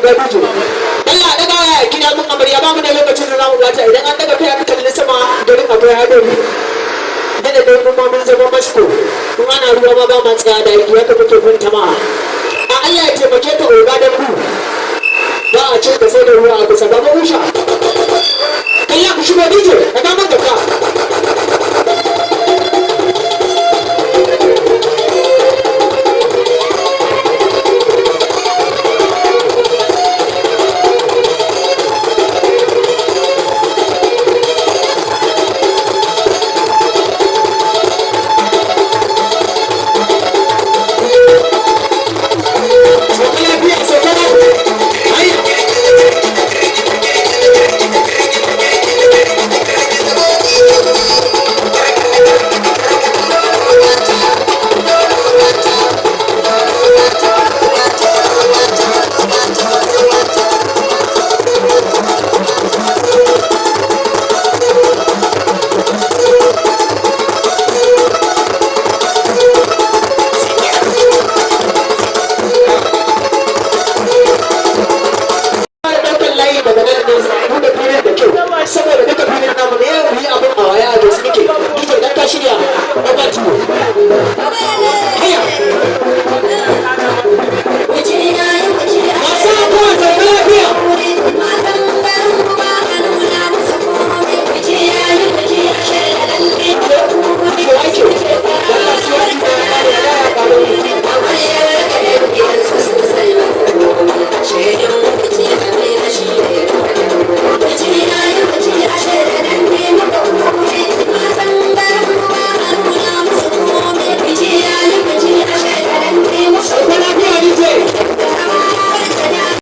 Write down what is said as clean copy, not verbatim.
Oga DJ. Allah daga waya gida mun amarya, ba mu da lokacin da zamu bata. Idan an daga kai aka kalli sama, garin akwai hadari. Da dai kuma mun zama masko. In ana ruwa ma ba ma tsaya da aiki, haka muke bin jama'a. A Allah ya taimake ka, oga da ku. Ba a cin ka sai da ruwa a kusa ba mu usha. Kalla ku shigo, DJ, ka ga mun gaba. Sauka lafiya, sauka lafiya. Ai. Fara ɗaukar layi daga nan ne, buɗe filin da kyau, saboda duka filin namu ne. Mu yi abin a waya a Jos muke. DJ, idan ka shirya, over to you.